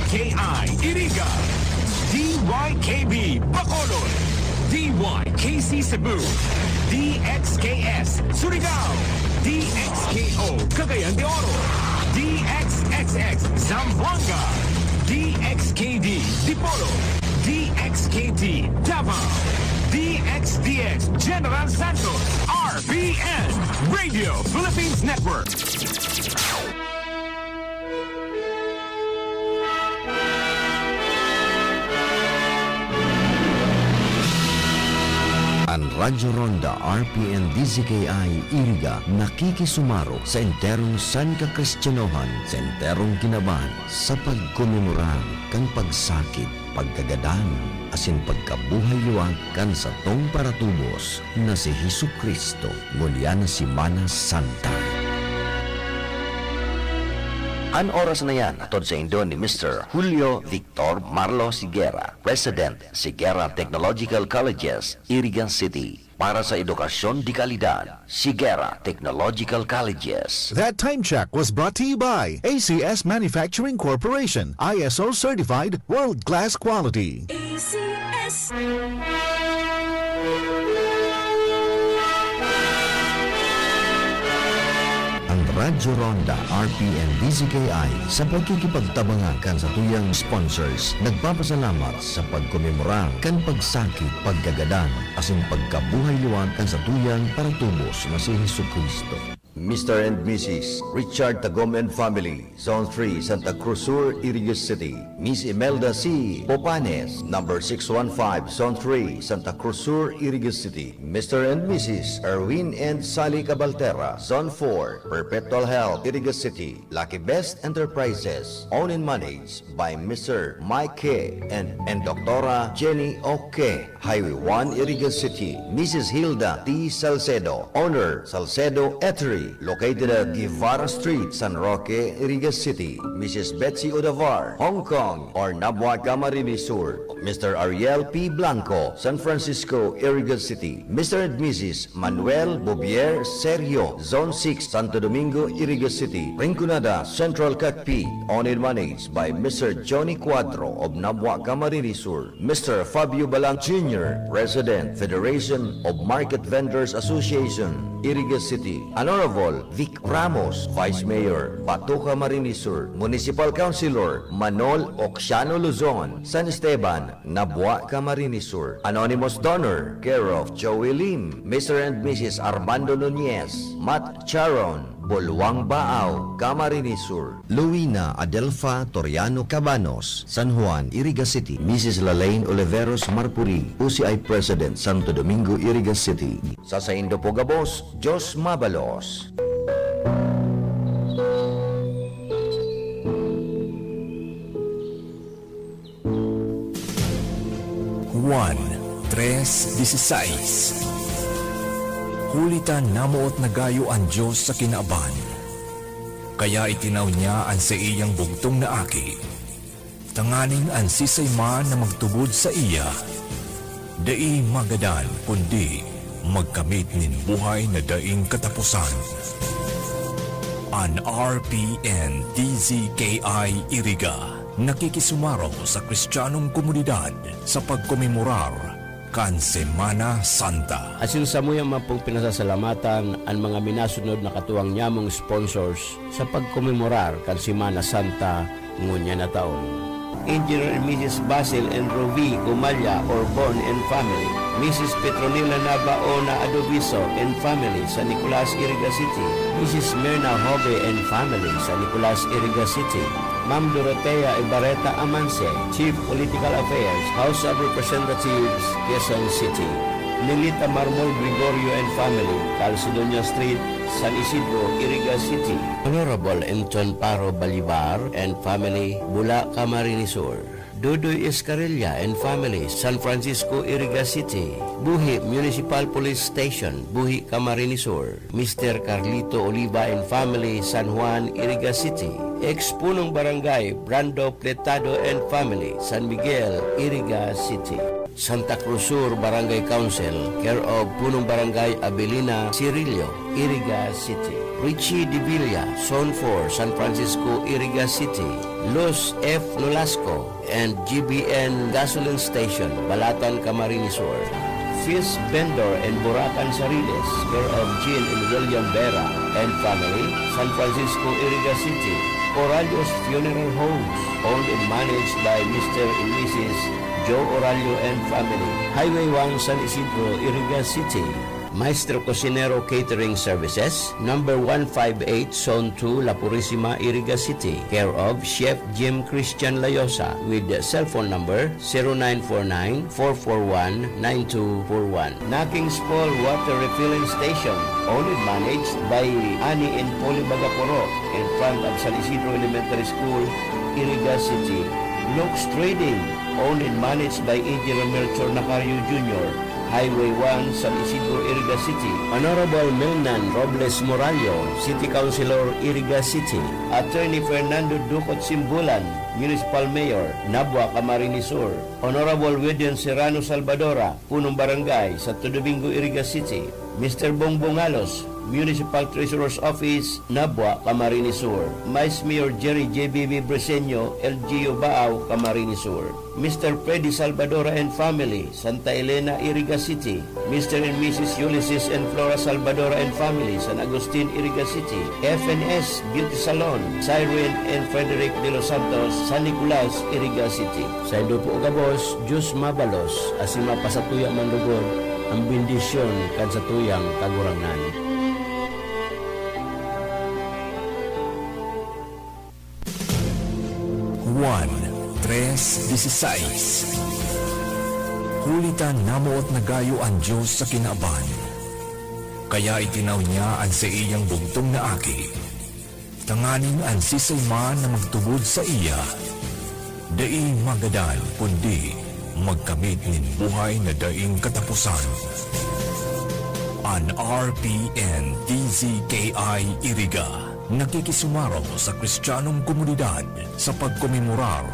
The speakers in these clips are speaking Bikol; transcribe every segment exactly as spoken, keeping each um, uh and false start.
K I Iriga, D Y K B Bacolod, D Y K C Cebu, D X K S Surigao, D X K O Cagayan de Oro, D X X X Zamboanga, D X K D Dipolog, D X K T Davao, D X D X General Santos, R P N, Radio Philippines Network. An Radyo Ronda R P N D Z K I Iriga nakikisumaro sa enterong san kakristiyanohan, sa enterong kinaban, sa pagkomemorar kan pagsakit, pagkagadan, asin pagkabuhay liwat kan satong paratubos na si Jesu-Cristo, ngunyan na Semana Santa. An oras na yan hatod saindo ni Mister Julio Victor Marlo Siguera, President, Siguera Technological Colleges, Iriga City. Para sa edukasyon de kalidad, Siguera Technological Colleges. That time check was brought to you by A C S Manufacturing Corporation, I S O certified, world-class quality. A C S. An Radyo Ronda R P N D Z K I sa pagkikipagtabangan kan satuyang sponsors nagpapasalamat sa pagkomemorar kan pagsakit, pagkagadan, asin pagkabuhay liwat kan satuyang paratubos na si Jesu-Cristo. Mister and Missus Richard Tagom and family, Zone three, Santa Cruz Sur, Iriga City. Miss Imelda C. Popanes, number six one five, Zone three, Santa Cruz Sur, Iriga City. Mister and Missus Erwin and Sally Cabaltera, Zone four, Perpetual Health, Iriga City. Lucky Best Enterprises, owned and managed by Mister Mike K. and, and Doctora Jenny Oke, Highway one, Iriga City. Missus Hilda T. Salcedo, owner, Salcedo Eatery, located at Guevara Street, San Roque, Iriga City. Missus Betsy Odavar, Hong Kong, or Nabua, Camarines Sur. Mister Ariel P. Blanco, San Francisco, Iriga City. Mister and Missus Manuel Bobier Serio, Zone six, Santo Domingo, Iriga City. Rinconada Central Cockpit, owned and managed by Mister Johnny Cuadro of Nabua, Camarines Sur. Mister Fabio Balang Junior, President, Federation of Market Vendors Association, Iriga City. Honorable Vic Ramos, Vice Mayor, Bato, Camarines Sur. Municipal Councilor Manol Oxiano Luzon, San Esteban, Nabua, Camarines Sur. Anonymous donor, care of Joey Lim, Mister and Missus Armando Nunez, Matt Charon, Bolwang Baao, Camarines Sur. Luina Adelfa Toriano Cabanos, San Juan, Iriga City. Missus Lalaine Oliveros Marpuri, O C I President, Santo Domingo, Iriga City. Sa saindo po gabos, Diyos mabalos. Juan tres dieciséis. Huli ta namoot na gayo an Dios sa kinaban, kaya itinao niya an saiyang bugtong na Aki, tanganing an siisay man na magtubod saiya, dai magadan, kundi magkamit nin buhay na daing kataposan. An R P N D Z K I Iriga nakikisumaro sa Kristiyanong komunidad sa pagkomemorar kan Semana Santa. Asin samuya man pong pinasasalamatan an mga minasunod na katuwang nyamong sponsors sa pagkomemorar kan Semana Santa ngunyan na taon. Engineer and Missus Basil and Rovi Gumaya Orbon and family. Missus Petronila Nabaona Adoviso and family, San Nicolas, Iriga City. Missus Mirna Hobe and family, San Nicolas, Iriga City. Ma'am Dorotea Ibarreta Amanse, Chief Political Affairs, House of Representatives, Quezon City. Nelita Marmol Gregorio and family, Calcedonia Street, San Isidro, Iriga City. Honorable Enchon Paro Balibar and family, Bula, Camarines Sur. Dudoy Escarilla and family, San Francisco, Iriga City. Buhi Municipal Police Station, Buhi, Camarines Sur. Mister Carlito Oliva and family, San Juan, Iriga City. Ex Punong Barangay Brando Pletado and family, San Miguel, Iriga City. Santa Cruz Sur Barangay Council, care of Punong Barangay Abelina Cirillo, Iriga City. Richie Divilla, Zone four, San Francisco, Iriga City. Luz F. Nolasco and G B N Gasoline Station, Balatan, Camarines Sur. Fish Vendor and Burakan Sariles, care of Jean and William Vera and family, San Francisco, Iriga City. Oralio's Funeral Homes, owned and managed by Mister and Missus Joe Oralio and family. Highway one, San Isidro, Iriga City. Maestro Cocinero Catering Services, number one five eight, Zone two, La Purisima, Iriga City, care of Chef Jim Christian Layosa, with cellphone number zero nine four nine, four four one, nine two four one. Naking's Fall Water Refilling Station, owned and managed by Ani and Polly Bagaporo, in front of San Isidro Elementary School, Iriga City. Looks Trading, owned and managed by Engineer Melchor Nacario Junior, Highway one, San Isidro, Iriga City. Honorable Melnan Robles Morallo, City Councilor, Iriga City. Attorney Fernando Ducot Simbulan, Municipal Mayor, Nabua, Camarines Sur. Honorable Widen Serrano Salvadora, Punong Barangay, Santo Domingo, Iriga City. Mister Bongbong Alos, Municipal Treasurer's Office, Nabua, Camarines Sur. Vice Mayor Jerry J B B Briseño, L G U Baao, Camarines Sur. Mister Freddy Salvadora and family, Santa Elena, Iriga City. Mister and Missus Ulysses and Flora Salvadora and family, San Agustin, Iriga City. F N S Beauty Salon, Cyrene and Frederick de los Santos, San Nicolas, Iriga City. Saindo po gabos, Diyos mabalos, asin mapasatuya man lugod an bendisyon kan satuyang Kagurangnan. Juan tres dieciséis. Huli ta namoot na gayo an Dios sa kinaban, kaya itinaw niya an saiyang bugtong na Aki, tanganing an siisay man na magtubod saiya, dai magadan, kundi magkamit nin buhay na daing kataposan. An R P N D Z K I Iriga nakikisumaro sa Kristiyanong komunidad sa pagkomemorar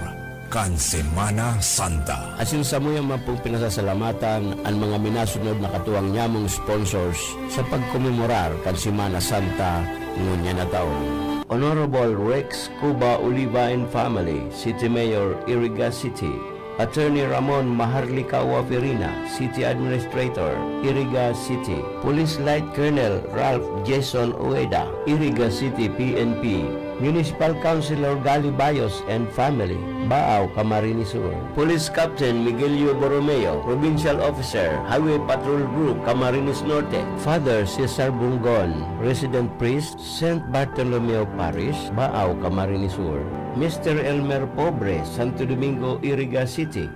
kan Semana Santa. Asin samuya man pong pinasasalamatan an mga minasunod na katuwang nyamong sponsors sa pagkomemorar kan Semana Santa ngunyan na taon. Honorable Rex Cuba Oliva and family, City Mayor, Iriga City. Attorney Ramon Maharlika Waferina, City Administrator, Iriga City. Police Light Colonel Ralph Jason Ueda, Iriga City P N P. Municipal Councilor Gali Bayos and family, Baao, Camarines Sur. Police Captain Miguelio Borromeo, Provincial Officer, Highway Patrol Group, Camarines Norte. Father Cesar Bungon, Resident Priest, Saint Bartolomeo Parish, Baao, Camarines Sur. Mister Elmer Pobre, Santo Domingo, Iriga City.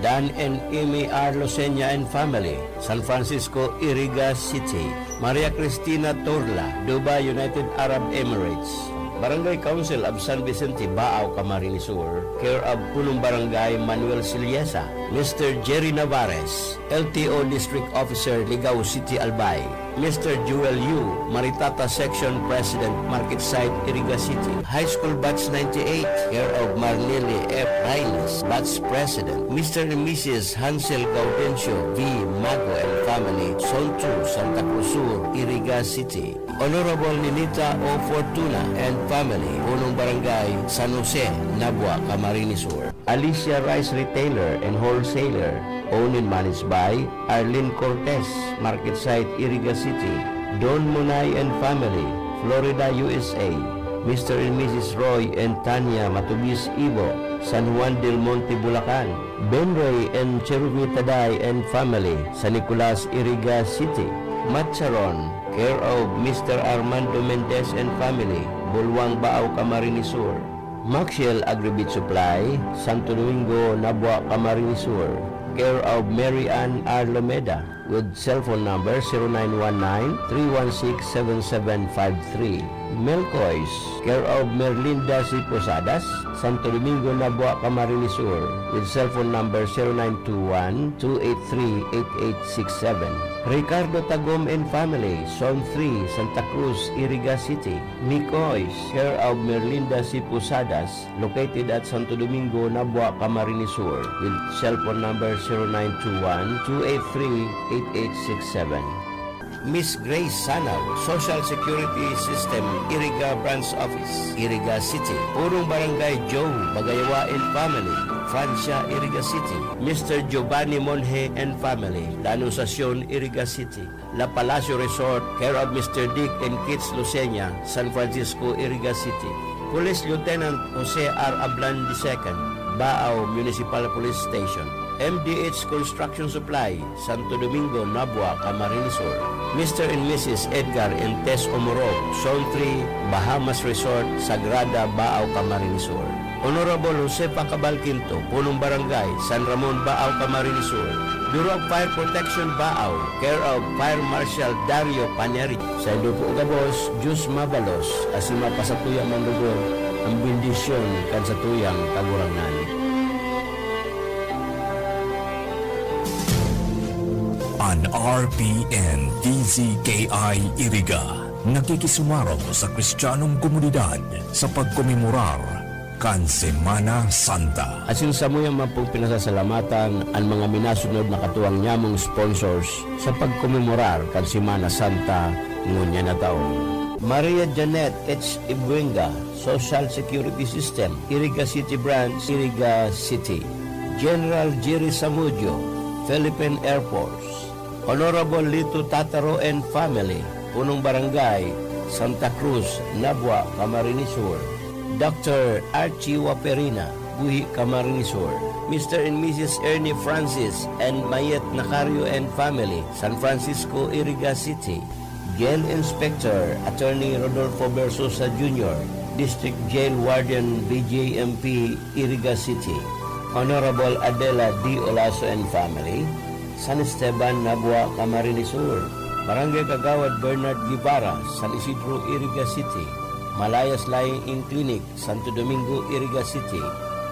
Dan and Amy R. Lucena and family, San Francisco, Iriga City. Maria Cristina Torla, Dubai, United Arab Emirates. Barangay Council of San Vicente, Baao, Camarines Sur, care of Punong Barangay Manuel Siliesa. Mister Jerry Navarez, L T O District Officer, Ligao City, Albay. Mister Joel Yu, Maritata Section President, Market Site, Iriga City. High School Batch ninety-eight, care of Marneli F. Reynes, Batch President. Mister and Missus Hansel Gaudencio V. Mago and family, Zone two, Santa Cruz Sur, Iriga City. Honorable Ninita O. Fortuna and family, Punong Barangay San Jose, Nabua, Camarines Sur. Alicia Rice Retailer and Wholesaler, owned and managed by Arlene Cortez, Market Site, Iriga City. Don Monay and family, Florida, U S A. Mister and Missus Roy and Tanya Matubis Ibo, San Juan del Monte, Bulacan. Benroy and Cherubita Day and family, San Nicolas, Iriga City. Matcharon, care of Mister Armando Mendez and family, Bulwang, Baao, Camarines Sur. Maxiel Agribeef Supply, Santo Domingo, Nabua, Camarines Sur, care of Mary Ann R. Lomeda, with cellphone number zero nine one nine, three one six, seven seven five three. Melcois, care of Merlinda C. Posadas, Santo Domingo, Nabua, Camarines Sur, with cellphone number zero nine two one, two eight three, eight eight six seven. Ricardo Tagom and family, Zone three, Santa Cruz, Iriga City. Micois, care of Merlinda C. Posadas, located at Santo Domingo, Nabua, Camarines Sur, with cellphone number zero nine two one, two eight three, eight eight six seven. Miss Grace Sanaw, Social Security System, Iriga Branch Office, Iriga City. Punong Barangay Joe Bagayawa and Family, Francia, Iriga City. Mister Giovanni Monje and Family, La Anunciacion, Iriga City. La Palacio Resort, care of Mister Dick and Kids Lucena, San Francisco, Iriga City. Police Lieutenant Jose R. Ablan the second, Baao Municipal Police Station. M D H Construction Supply, Santo Domingo, Nabua, Camarines Sur. Mister and Missus Edgar and Tess Omorog, Zone three, Bahamas Resort, Sagrada, Baao, Camarines Sur. Honorable Josefa Cabal Quinto, Punong Barangay, San Ramon, Baao, Camarines Sur. Bureau of Fire Protection, Baao, care of Fire Marshal Dario Paneri. Saindo po gabos, Diyos mabalos, asin mapasatuya man lugod ang bendisyon kan satuyang Kagurangnan. An R P N D Z K I Iriga nakikisumarong sa Kristiyanong komunidad sa pagkomemorar kan Semana Santa. Asin samuya man pong pinasasalamatan an mga minasunod na katuwang nyamong sponsors sa pagkomemorar kan Semana Santa ngunyan na taon. Maria Janet H. Ibuenga, Social Security System, Iriga City Branch, Iriga City. General Jerry Samudio, Philippine Air Force. Honorable Lito Tataro and family, Punong Barangay, Santa Cruz, Nabua, Camarines Sur. Doctor Archie Waperina, Buhi, Camarines Sur. Mister and Missus Ernie Francis and Mayet Nacario and family, San Francisco, Iriga City. Jail Inspector Attorney Rodolfo Versosa Junior, District Jail Warden, B J M P, Iriga City. Honorable Adela D. Olaso and family, San Esteban, Nabua, Camarines Sur. Barangay Kagawad Bernard Guevara, San Isidro, Iriga City. Malayas Lying-in Clinic, Santo Domingo, Iriga City.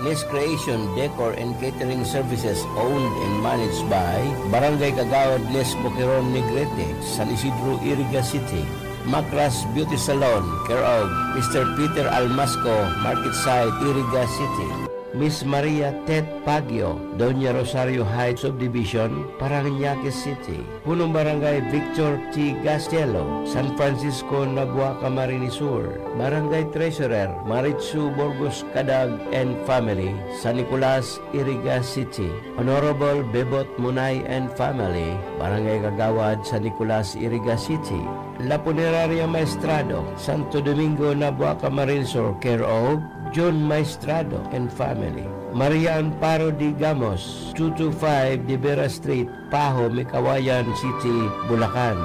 Nest Creation Decor and Catering Services, owned and managed by Barangay Kagawad Nest Boqueron, Negrete, San Isidro, Iriga City. Macras Beauty Salon, care of Mister Peter Almasco, Market Side, Iriga City. Miss Maria Tet Pagyo, Doña Rosario Heights Subdivision, Parañaque City. Punong Barangay Victor T. Gastielo, San Francisco, Nabua, Camarines Sur. Barangay Treasurer Maritsu Burgos Cadag and family, San Nicolas, Iriga City. Honorable Bebot Munay and family, Barangay Kagawad, San Nicolas, Iriga City. La Funeraria Maestrado, Santo Domingo, Nabua, Camarines Sur, care of John Maestrado and family. Maria Amparo D. Gamos, two two five De Vera Street, Paho, Mikawayan City, Bulacan.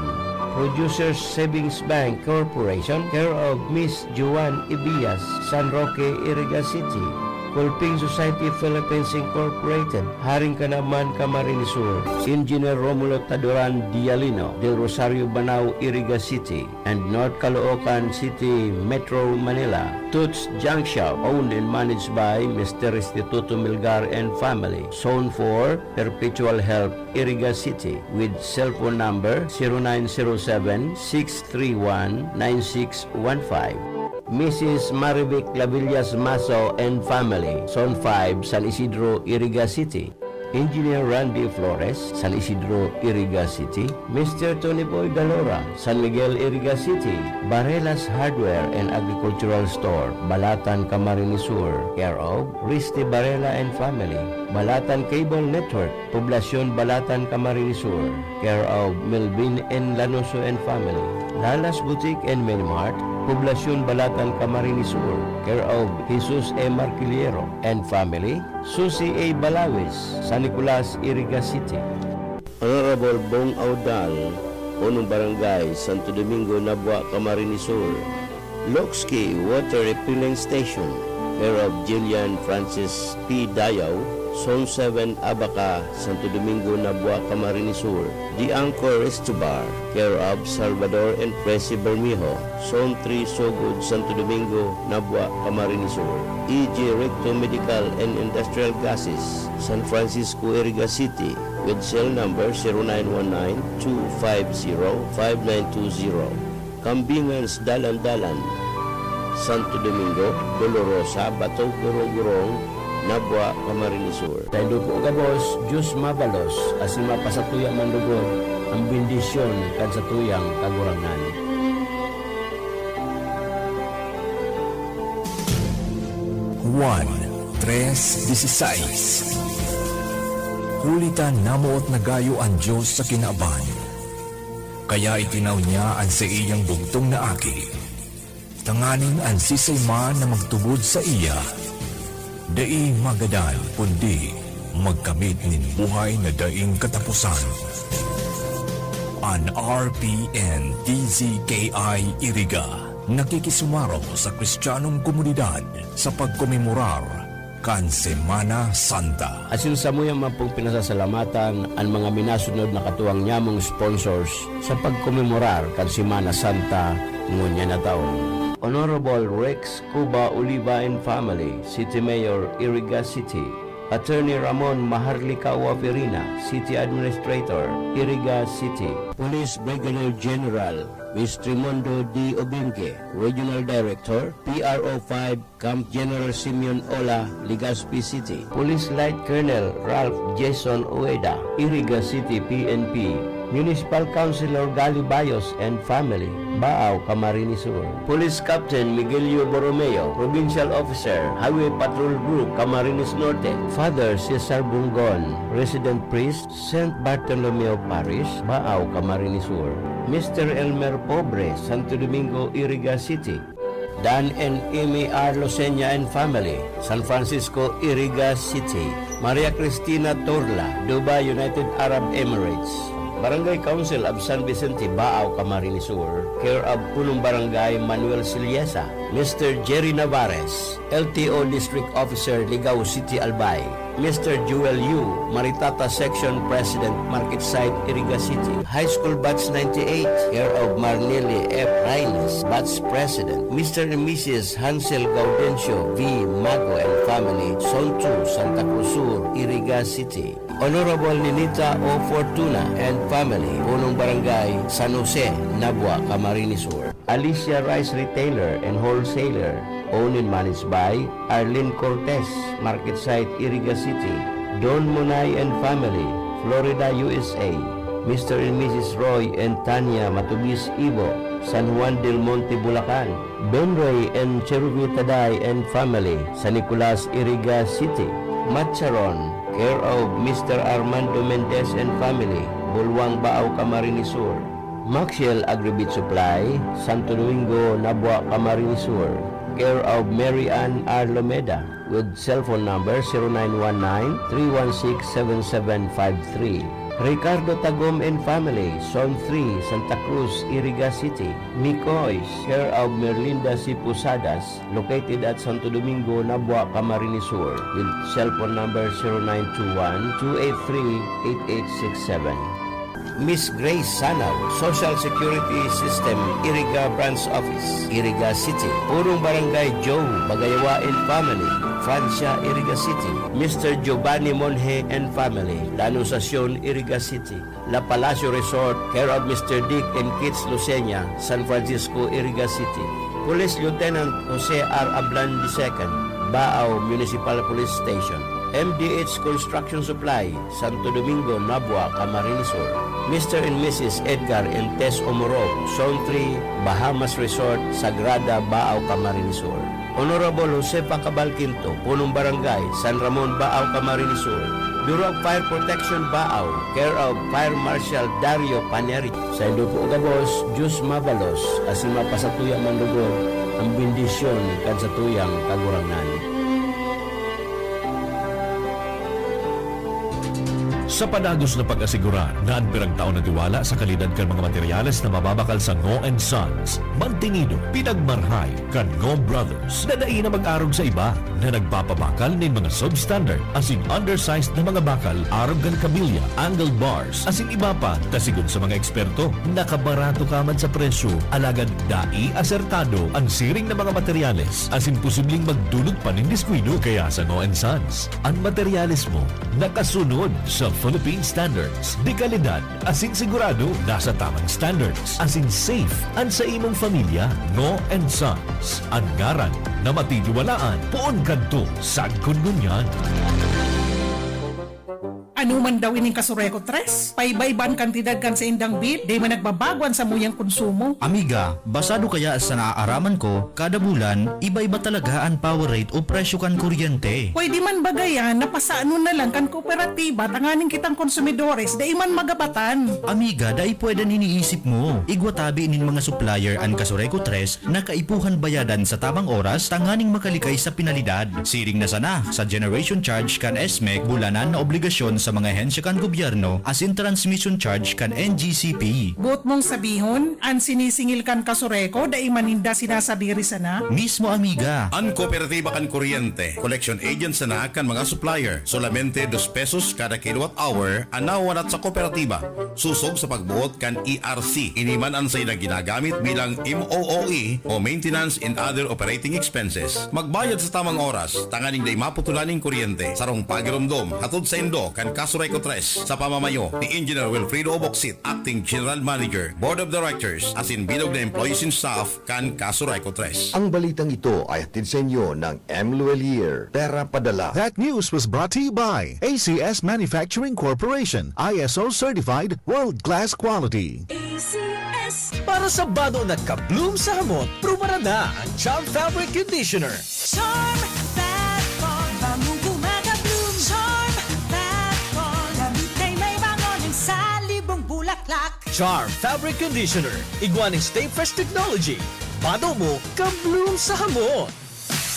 Producers Savings Bank Corporation, care of Miss Joan Ibias, San Roque, Iriga City. Kulping Society Philippines Incorporated, Haring Kanaman, Camarines Sur. Engineer Romulo Taduran Dialino, Del Rosario, Banao, Iriga City, and North Caloocan City, Metro Manila. Toots Junk Shop, owned and managed by Mister Restituto Milgar and family. Zone four, Perpetual Health, Iriga City, with cellphone number zero nine zero seven, six three one, nine six one five. Missus Marivic Lavillas Maso and family, Zone five, San Isidro, Iriga City. Engineer Randy Flores, San Isidro, Iriga City. Mister Tony Boy Galora, San Miguel, Iriga City. Barelas Hardware and Agricultural Store, Balatan, Camarines Sur, care of Risty Barela and family. Balatan Cable Network, Poblacion Balatan, Camarines Sur, care of Melvin N. Lanoso and family. Lalas Boutique and Mini Mart, Poblacion Balatan, Camarines Sur, care of Jesus E. Marquiliero and family. Susie A. Balawis, San Nicolas, Iriga City. Honorable Bong Audal, Punong Barangay, Santo Domingo, Nabua, Camarines Sur. Loxki Water Refilling Station, care of Jillian Francis P. Dayaw, Zone seven, Abaca, Santo Domingo, Nabua, Camarines Sur. The Anchor Resto Bar, care of Salvador and Presi Bermejo, Zone three, Sogod, Santo Domingo, Nabua, Camarines Sur. E G Recto Medical and Industrial Gases, San Francisco, Iriga City, with cell number zero nine one nine two five zero five nine two zero. Kambingan's Dalan-Dalan, Santo Domingo, Dolorosa, Bato, Gurong-Gurong, Nabua, Camarines Sur. Saindo po gabos, Diyos mabalos, asin mapasatuya man lugod Ang bendisyon kan satuyang Kagurangnan. Juan tres dieciséis. Huli ta namoot na gayo an Dios sa kinaban, kaya itinaw niya an saiyang bugtong na Aki, tanganing an siisay man na magtubod saiya, dai magadan, kundi magkamit nin buhay na daing kataposan. An R P N D Z K I Iriga nakikisumaro sa Kristiyanong komunidad sa pagkomemorar kan Semana Santa. Asin samuya man pong pinasasalamatan an mga minasunod na katuwang nyamong sponsors sa pagkomemorar kan Semana Santa ngunyan na taon. Honorable Rex Cuba Oliva and family, City Mayor, Iriga City. Attorney Ramon Maharlikawa Ferina, City Administrator, Iriga City. Police Brigadier General Mister Raimundo D. Obingue, Regional Director, P R O five, Camp General Simeon Ola, Legazpi City. Police Light Colonel Ralph Jason Ueda, Iriga City P N P. Municipal Councilor Gali Bayos and family, Baao, Camarines Sur. Police Captain Miguelio Borromeo, Provincial Officer, Highway Patrol Group, Camarines Norte. Father Cesar Bungon, Resident Priest, Saint Bartholomew Parish, Baao, Camarines Sur. Mister Elmer Pobre, Santo Domingo, Iriga City. Dan and Amy R. Losenya and family, San Francisco, Iriga City. Maria Cristina Torla, Dubai, United Arab Emirates. Barangay Council of San Vicente, Baao, Camarines Sur, care of Punong Barangay Manuel Siliesa. Mister Jerry Navarez, L T O District Officer, Ligao City, Albay. Mister Joel Yu, Maritata Section President, Market Site, Iriga City. High School Batch ninety-eight, care of Marnili F. Reynes, Batch President. Mister and Missus Hansel Gaudencio V. Mago and family, Zone two, Santa Cruz Sur, Iriga City. Honorable Ninita O. Fortuna and family, Punong Barangay San Jose, Nabua, Camarines Sur. Alicia Rice Retailer and Wholesaler, owned and managed by Arlene Cortez, Market Site, Iriga City. Don Monay and family, Florida, U S A. Mister and Missus Roy and Tanya Matubis Ibo, San Juan del Monte, Bulacan. Ben Roy and Cherubi Taday and family, San Nicolas, Iriga City. Macharon, care of Mister Armando Mendez and family, Bulwang, Baao, Camarines Sur. Maxiel Agribit Supply, Santo Domingo, Nabua, Camarines Sur, care of Mary Ann R. Lomeda, with cellphone number zero nine one nine, three one six, seven seven five three. Ricardo Tagom and family, Zone three, Santa Cruz, Iriga City. Mikoys, care of Merlinda C. Posadas, located at Santo Domingo, Nabua, Camarines Sur, with cellphone number zero nine two one, two eight three, eight eight six seven. Miss Grace Sanaw, Social Security System, Iriga Branch Office, Iriga City. Purong Barangay Joe Bagayawa and family, Francia, Iriga City. Mister Giovanni Monje and family, Danunciacion, Iriga City. La Palacio Resort, care of Mister Dick and Kids Lucena, San Francisco, Iriga City. Police Lieutenant Jose R. Ablan the second, Baao Municipal Police Station. M D H Construction Supply, Santo Domingo, Nabua, Camarines Sur. Mister and Missus Edgar and Tess Omorov, Zone three, Bahamas Resort, Sagrada, Baao, Camarines Sur. Honorable Josefa Cabal Quinto, Punong Barangay, San Ramon, Baao, Camarines Sur. Bureau of Fire Protection, Baao, care of Fire Marshal Dario Paneri. Saindo po gabos, Diyos mabalos, asin mapasatuya man lugod ang bendisyon kan satuyang Kagurangnan. Sa padagos na pag-asigurar na an pirang taon na tiwala sa kalidad kan mga materyales na mababakal sa Ngo and Sons, mantinido, pinagmarhay kan Ngo Brothers na dai na mag-arog sa iba na nagpapabakal nin mga substandard asin undersized na mga bakal arog kan kabilya, angle bars, asin iba pa, ta sigon sa mga eksperto, nakabarato ka man sa presyo, alagad dai asertado an siring na mga materyales asin posibleng magdulot pa nin diskuido. Kaya sa Ngo and Sons, an materyales mo nakasunod sa Philippine Standards de Calidad asin sigurado nasa tamang standards asin safe an sa imong pamilya. Ngo and Sons, an ngaran na matitiwalaan poon kadto sagkod ngunyan. Ano man daw ining Kasureco Tres? Paiba-iba an kantidad kan saindang beef, di man nagbabago an samuyang konsumo. Amiga, basado kaya sa naaaraman ko, kada bulan, iba-iba talaga an power rate o presyo kan kuryente. Pwede man ba gayan na pasanon na lang kan kooperatiba tanganing kitang konsumidores dai man magapatan? Amiga, dai pwede an iniisip mo. Igwa tabi nin mga supplier an Kasureco Tres na kaipuhan bayadan sa tamang oras tanganing makalikay sa penalidad. Siring na sana sa generation charge kan S M E C, bulanan na obligasyon sa mga ahensya kan gobyerno asin transmission charge kan N G C P. Boot mong sabihon, an sinisingil kan Kasureco dai man ninda sinasadiri sana? Mismo, amiga. An kooperatiba kan kuryente, collection agent sana kan mga supplier. Solamente dos pesos kada kilowatt hour an nawawanat sa kooperatiba, sosog sa pagboot kan E R C. Ini man an saindang ginagamit bilang M O O E o maintenance and other operating expenses. Magbayad sa tamang oras, tanganing dai maputulan nin kuryente. Sarong pagiromdom hatod saindo kan Kasureco Tres sa pamamayo ni Engineer Wilfredo Oboksit, Acting General Manager, Board of Directors, asin bilog na employees and staff kan Kasureco Tres. Ang balitang ito ay hatid sa inyo ng M Luelier, Pera Padala. That news was brought to you by A C S Manufacturing Corporation, I S O certified, world-class quality. A C S. Para sa bado na ka-bloom sa hamot, prubaran na ang Charm Fabric Conditioner. Charm Fat Bond, bangong gumagabloom. Charm Fat Bond, damit ay may bango ng salibong bulaklak. Charm Fabric Conditioner, igwa nin Stay Fresh Technology. Bado mo, ka-bloom sa hamot.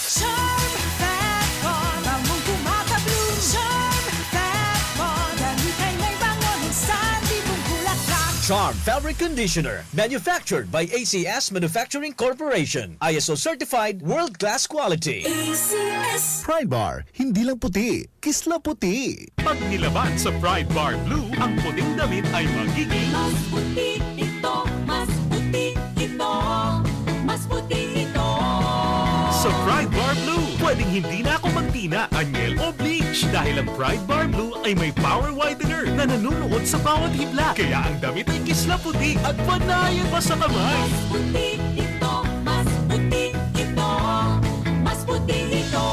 Charm Fat Bond, bangong gumagabloom. Charm Fat Bond, damit ay may bango ng salibong bulaklak. Charm Fabric Conditioner, manufactured by A C S Manufacturing Corporation. I S O certified, world-class quality. A C S. Pride Bar, hindi lang puti, kisla puti. Pag nilaban sa Pride Bar Blue, ang puting damit ay magiging mas puti ito, mas puti ito, mas puti ito. Sa Pride Bar Blue, pwedeng hindi na ako magtina, anyel o bleach dahil ang Pride Bar Blue ay may power whitener na nanunuot sa bawat hibla. Kaya ang damit ay kisla puti at panayan pa sa kamay. Mas puti ito, mas puti ito, mas puti ito.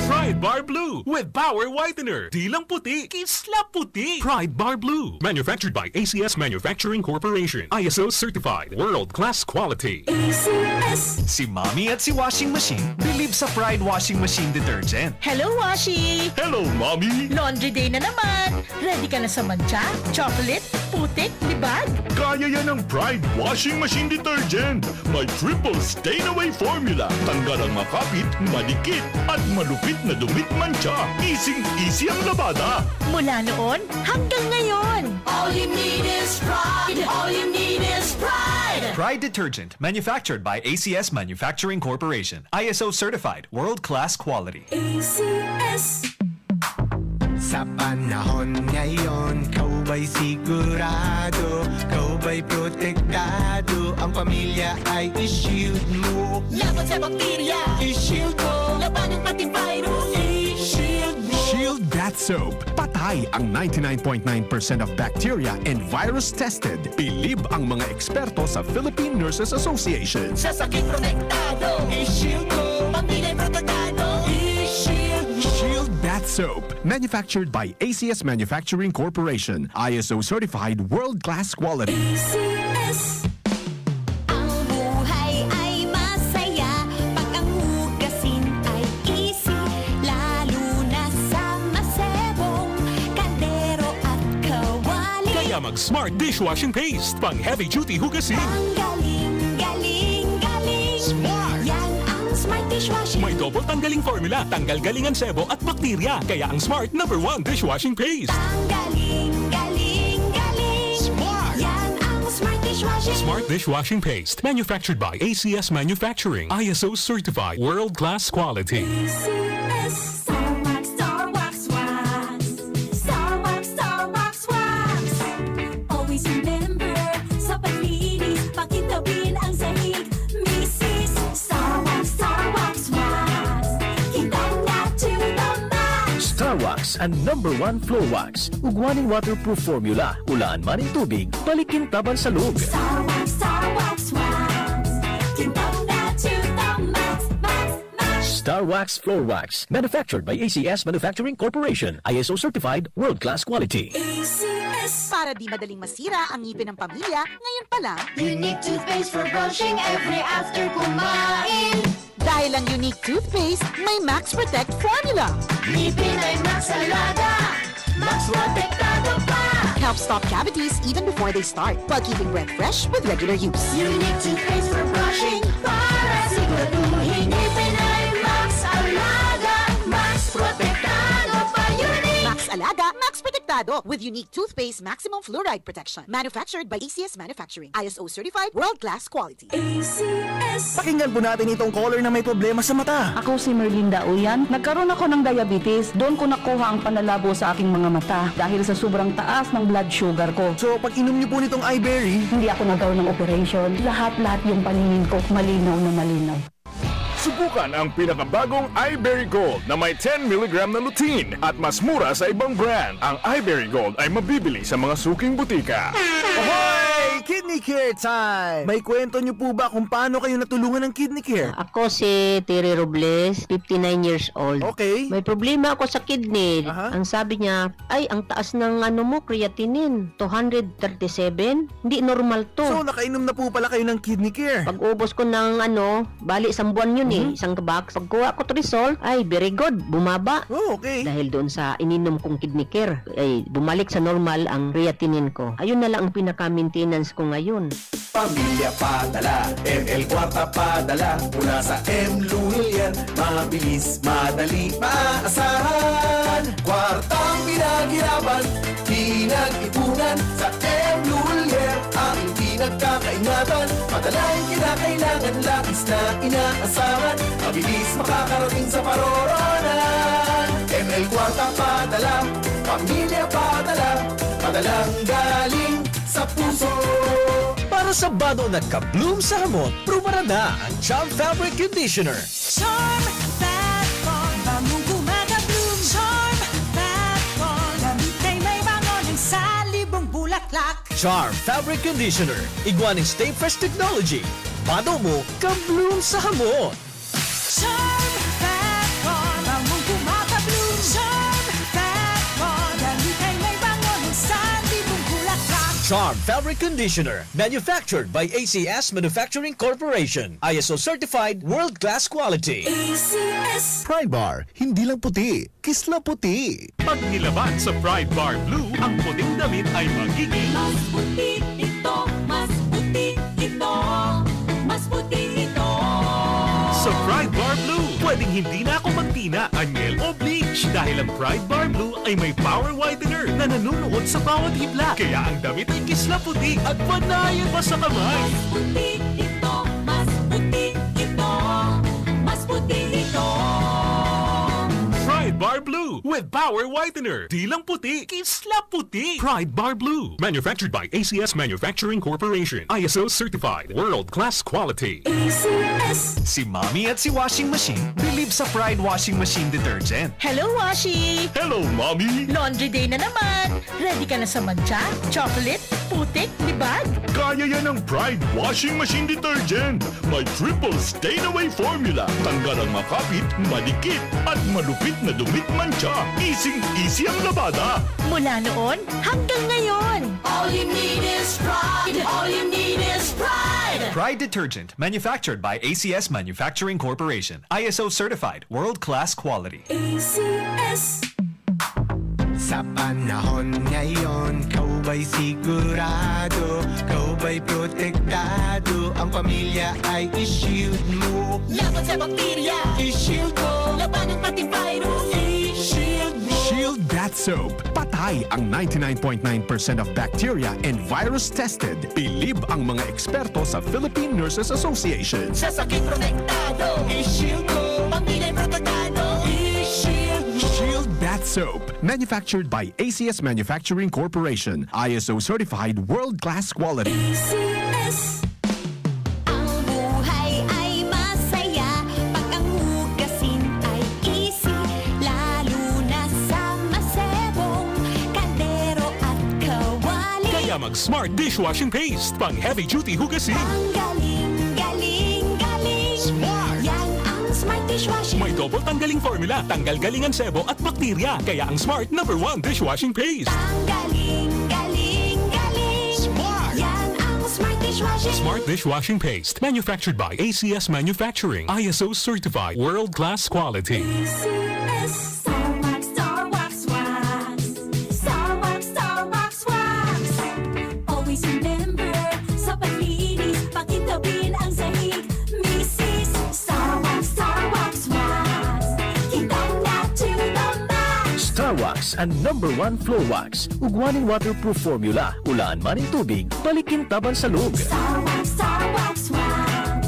Pride Bar Blue with Power Whitener. Di lang puti, kisla puti. Pride Bar Blue. Manufactured by A C S Manufacturing Corporation. I S O certified. World class quality. A C S. Si Mommy at si Washing Machine believe sa Pride Washing Machine Detergent. Hello, Washi! Hello, Mommy! Laundry day na naman! Ready ka na sa mantsa, chocolate, putik, libag? Kaya yan ng Pride Washing Machine Detergent. May triple stain away formula. Tanggal ang makapit, madikit, at malupit na dumi at mantsa. Easing-easy ang labada. Mula noon hanggang ngayon. All you need is Pride. All you need is Pride. Pride Detergent, manufactured by A C S Manufacturing Corporation. I S O certified, world-class quality. A C S. Sa panahon ngayon, ikaw ba'y sigurado? Ikaw ba'y protektado? Ang pamilya ay i-shield mo. Laban sa bakterya, i-shield mo. Labanan pati virus, i-shield mo. Shield Bath Soap. Patay ang ninety-nine point nine percent of bacteria and virus tested. Bilib ang mga eksperto sa Philippine Nurses Association. Sa sakit protektado, i-shield mo. Pamilya protektado, i-shield mo. Shield Bath Soap. Manufactured by A C S Manufacturing Corporation. I S O certified, world-class quality. A C S. Ang buhay ay masaya pag ang hugasin ay easy, lalo na sa masebong kaldero at kawali. Kaya mag Smart Dishwashing Paste, pang heavy duty hugasin. Ang galing, galing, galing. Smart! Yan ang Smart Dishwashing. May double tanggaling formula, tanggal galing ang sebo at bakterya. Kaya ang Smart number one dishwashing paste. Tanggaling, galing, galing. Smart! Yan ang Smart Dishwashing. Smart dishwashing paste, manufactured by A C S Manufacturing, I S O certified, world class quality. A C S. Star Wax, Star Wax, Wax. Star Wax, Star Wax, Wax. Always remember, sa paglinis, pakintabin ang sahig. Misis, Star Wax, Star Wax, Wax. Kintab na to the max. Star Wax, ang number one floor wax. Ugwa nin waterproof formula, ulaan man nin tubig, balikin taban sa log. Star Wax, Star Wax, Wax. Kintab na to the max, max, max. Tar Wax Floor Wax, manufactured by A C S Manufacturing Corporation, I S O certified, world-class quality. A C S. Para di madaling masira ang ngipin ng pamilya, ngayon pa lang. Unique toothpaste for brushing every after kumain. Dahil ang Unique Toothpaste may Max Protect Formula. Ngipin ay Max Alaga, Max Protektado pa. Helps stop cavities even before they start, while keeping breath fresh with regular use. Unique Toothpaste for brushing, para siguraduhin ngipin ay Max Alaga, Max Protektado pa. Unique! Max Alaga, Max Protektado, with Unique Toothpaste Maximum Fluoride Protection. Manufactured by A C S Manufacturing. I S O certified, world-class quality. A C S. Pakinggan po natin itong caller na may problema sa mata. Ako si Merlinda Uyan. Nagkaroon ako ng diabetes. Doon ko nakuha ang panlalabo sa aking mga mata dahil sa sobrang taas ng blood sugar ko. So, pag inom niyo po nitong iBerry, hindi ako nagkaroon ng operation. Lahat-lahat yung paningin ko, malinaw na malinaw. Subukan ang pinakabagong iBerry Gold na may ten milligram na lutein at mas mura sa ibang brand. Ang iBerry Gold ay mabibili sa mga suking butika. Hoy! Kidney Care time! May kwento niyo po ba kung paano kayo natulungan ng Kidney Care? Ako si Terry Robles, fifty-nine years old. Okay. May problema ako sa kidney. Aha. Ang sabi niya, "Ay, ang taas ng ano mo, creatinine, two hundred thirty-seven. Hindi normal to." So, nakainom na po pala kayo ng Kidney Care? Pag-ubos ko ng ano, bali, isang buwan yun eh, Mhm. isang box. Pagkuha ko to result, ay, very good, bumaba. Oh, okay. Dahil doon sa ininom kong Kidney Care, ay, bumalik sa normal ang creatinine ko. Ayun na lang ang pinaka-maintenance ko ngayon. Pamilya Padala, M L Kwarta Padala, mula sa M Lulian. Mabilis, madali, maaasahan. Kwartang pinaghirapan, pinag-ipunan, sa M Lulian ang pinagkakaingatan. Madalang kinakailangan, labis na inaasahan. Mabilis makakarating sa paroroonan. M L Kwarta Padala, Pamilya Padala, padalang galing sa puso. Para sa bado na ka-bloom sa hamot, prubaran na ang Charm Fabric Conditioner. Charm Fat Bond, bangong gumagabloom. Charm Fat Bond, damit ay may bango ng salibong bulaklak. Charm Fabric Conditioner, igwa nin Stay Fresh Technology. Bado mo, ka-bloom sa hamot. Charm Fat Bond, bangong gumagabloom. Charm Fat Bond, damit ay may bango ng salibong bulaklak. Charm Fabric Conditioner, manufactured by A C S Manufacturing Corporation. I S O certified, world-class quality. A C S. Pride Bar, hindi lang puti, kisla puti. Pag nilaban sa Pride Bar Blue, ang puting damit ay magiging mas puti ito, mas puti ito, mas puti ito. Sa Pride Bar Blue, pwedeng hindi na ako magtina, anyel o bleach dahil ang Pride Bar Blue ay may power whitener na nanunuot sa bawat hibla. Kaya ang damit ay kisla puti at panayan pa sa kamay. Mas puti ito, mas puti ito, mas puti ito. Pride Bar Blue with Power Whitener. Di lang puti, kisla puti. Pride Bar Blue. Manufactured by A C S Manufacturing Corporation. I S O certified. World class quality. A C S. Si Mommy at si Washing Machine bilib sa Pride Washing Machine Detergent. Hello, Washi! Hello, Mommy! Laundry day na naman! Ready ka na sa mantsa, chocolate, putik, libag? Kaya yan ng Pride Washing Machine Detergent. May triple stain away formula. Tanggal ang makapit, madikit, at malupit na dumi at mantsa. Easing-easy ang labada. Mula noon hanggang ngayon. All you need is Pride. All you need is Pride. Pride Detergent, manufactured by A C S Manufacturing Corporation. I S O certified, world-class quality. A C S. Sa panahon ngayon, ikaw ba'y sigurado? Ikaw ba'y protektado? Ang pamilya ay i-shield mo. Laban sa bakterya, i-shield mo. Labanan pati virus, i-shield mo. Shield Bath Soap. Patay ang ninety-nine point nine percent of bacteria and virus tested. Bilib ang mga eksperto sa Philippine Nurses Association. Sa sakit protektado, i-shield mo. Pamilya protektado, i-shield mo. Shield Bath Soap. Manufactured by A C S Manufacturing Corporation. I S O certified, world-class quality. A C S. Ang buhay ay masaya pag ang hugasin ay easy, lalo na sa masebong kaldero at kawali. Kaya mag Smart Dishwashing Paste, pang heavy duty hugasin. Ang galing, galing, galing. Smart! Yan ang Smart Dish May double tanggaling formula, tanggal galing ang sebo at bakterya. Kaya ang Smart number one dishwashing paste. Ang galing, galing, galing. Smart! Yan ang Smart dishwashing. Smart dishwashing paste. Manufactured by A C S Manufacturing. I S O certified. World class quality. A C S. Star Wax, Star Wax, Wax. Star Wax, Star Wax, Wax. Always remember, sa paglinis, pakintabin ang sahig. Misis, Star Wax, Star Wax, Wax. Kintab na to the max. Star Wax, an number one floor wax. Ugwa nin waterproof formula. Ulaan man nin tubig, balik kintaban sa loob. Star Wax, Star Wax, Wax.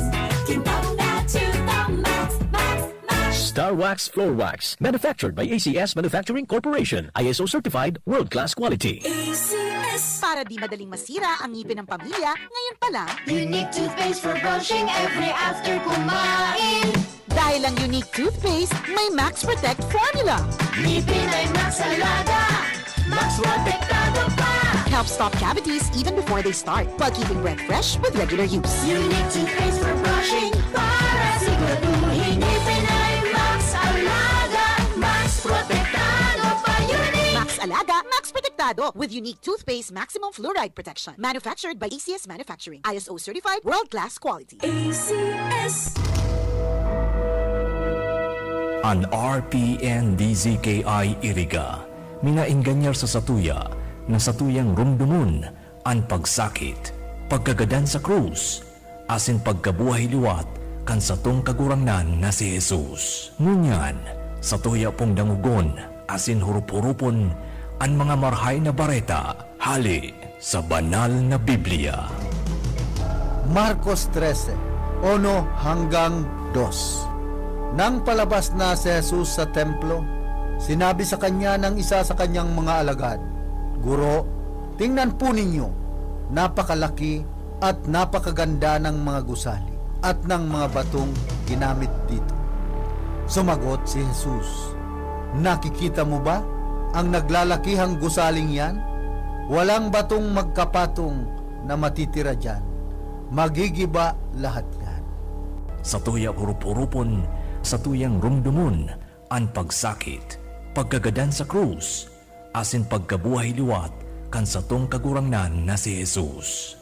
Kintab na to the max, max, max. Star Wax Floor Wax. Manufactured by A C S Manufacturing Corporation. I S O certified, world-class quality. A C S. Para di madaling masira ang ngipin ng pamilya, ngayon pa lang. Unique toothpaste for brushing every after kumain. Dahil ang Unique Toothpaste, may Max Protect Formula. Ngipin ay Max Alaga, Max Protektado pa. Help stop cavities even before they start, while keeping breath fresh with regular use. Unique toothpaste for brushing para siguraduhin ngipin ay Max Alaga, Max Protektado pa. Unique. Max Alaga, Max Protektado with Unique Toothpaste Maximum Fluoride Protection. Manufactured by A C S Manufacturing. I S O certified, world-class quality. A C S. An R P N D Z K I Iriga minaenganyar sa satuya na satuyang rumdomon an pagsakit, pagkagadan sa krus, asin pagkabuhay liwat kan satong Kagurangnan na si Jesus. Ngunyan, satuya pong dangogon asin hurup-hurupon an mga Marahay na Bareta hale sa Banal na Biblia. Marcos trese, uno hanggang dos. Nang palabas na si Jesus sa templo, sinabi sa kanya ng isa sa kanyang mga alagad, "Guro, tingnan po ninyo, napakalaki at napakaganda ng mga gusali at ng mga batong ginamit dito." Sumagot si Jesus, "Nakikita mo ba ang naglalakihang gusaling yan? Walang batong magkapatong na matitira diyan. Magigiba lahat yan." Satuya hurup-hurupon, satuyang rumdomon an pagsakit, pagkagadan sa krus, asin pagkabuhay liwat kan satong Kagurangnan na si Jesus.